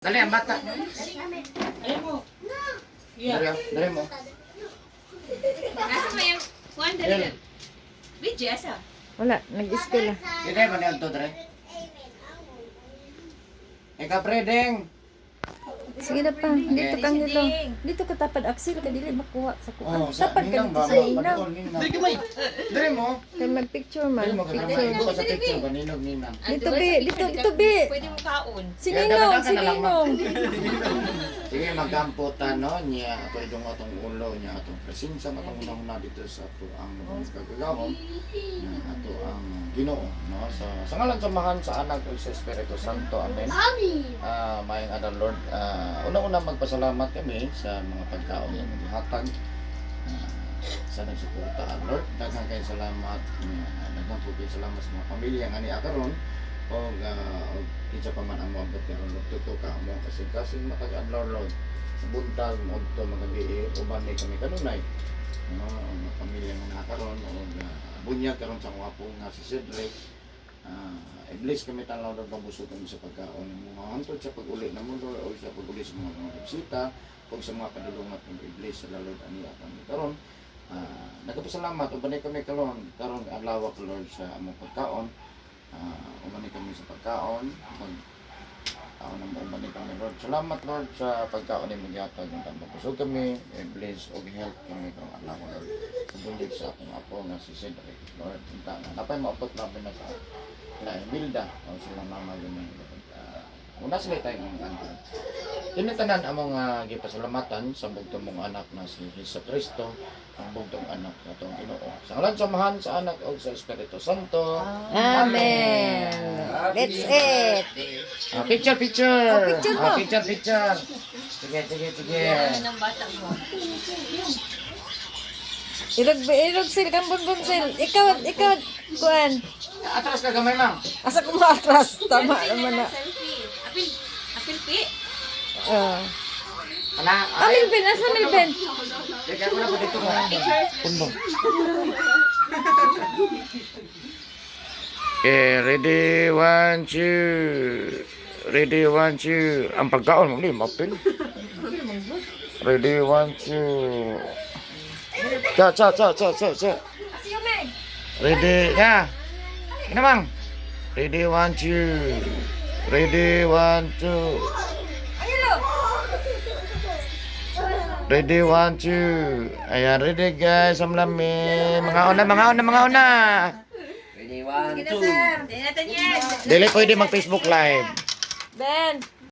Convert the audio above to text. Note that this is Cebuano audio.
Dali ang bata. Ayun mo. Yeah. Dali, dali mo. Nasa may yung kuan dali Yan. na. Video asa? Wala, nag-school ah. Hindi ba niya ito, dre? Ika, pre, deng. Sige na pa, dito kang dito. Dito ka tapad Axel, kay dili makuha sa kuha. Oh, sa Tapad ka ninang dito ba? sa inang. Padol, ninang. Dre mo. Kay mag-picture man, Dre mo, kay picture. maigo ka sa picture ba, ninog, ninang. Dito be, dito, dito be. Pwede mo kaon. Si Yeah, Ninong, dagdagan si na lang, ma'am. Ninong. Sige, magkamputan, no? Niya, ato yung atong ulo, niya atong presensya, atong unang-una dito sa ato ang mga kagagawon, niya ato ang Ginoo, no? Sa ngalan sa Amahan, sa Anak, ug sa Espiritu Santo. Amen. Maayong adlaw, Lord. Una-una magpasalamat kami sa mga pagkaon nga gihatag sa nagsuporta, Lord. Daghang kay salamat. Daghang po kay salamat sa mga pamilya nga niya karon og og kinsa pa man ang moabot karon, Lord, tuto ka mo kasing-kasing matag adlaw, Lord. Sa buntag moadto magabi uban ni kami kanunay. No, ang mga pamilya nga naa karon og bunyag karon sa akong apo nga si Cedric. I-bless kami tan Lord, pabusog kami sa pagkaon mga hantod sa pag-uli na mundo o sa pag-uli sa mga bisita o sa mga padulungan kami, i-bless sa Lord ani kami karon. Nagpasalamat uban ni kami karon karon adlaw, Lord, sa among pagkaon. Uban ni kami sa pagkaon mag taon na uban ni kami, Lord. Salamat, Lord, sa pagkaon ni gihatag ng mabusog kami, i-bless og health kami karong adlaw, Lord, sa bunyag sa akong apo nga si Cedric, Lord. Unta na napay maabot labi na sa na Imelda o sila mama yun. Una sila tayo ng anak. Tinatanan among gipasalamatan sa bugtong mong anak na si Hesus Kristo, ang bugtong anak na itong Ginoo. Sa ngalan sa Amahan, sa Anak o sa Espiritu Santo. Amen. Let's eat. Picture, picture. Oh, picture mo. Picture, picture. Sige, sige, sige. Ano ng bata mo? Irog, irog sil, kang bonbon sil. Ikaw, ikaw, kuan. Atras ka gamay, ma'am. Asa ko maatras? Tama naman na. Selfie. Apil, apil pi. Ah, Ana, ah Melvin, asa Melvin? Sige, ako na po dito ko. Pundo. Okay, ready, one, two. Ready, one, two. Ang pagkaon mo, hindi, mapil. Ready, one, two. Cha, cha, cha, cha, cha, cha. Ready, ya. Ini, Bang. Ready, one, two. Ready, one, two. Ready, one, two. Ayan, ready guys. Ang lami. Mga una, mga una, mga una. Ready, one, two. Hindi natin yan. Dili pwede mag-Facebook Live. Ben.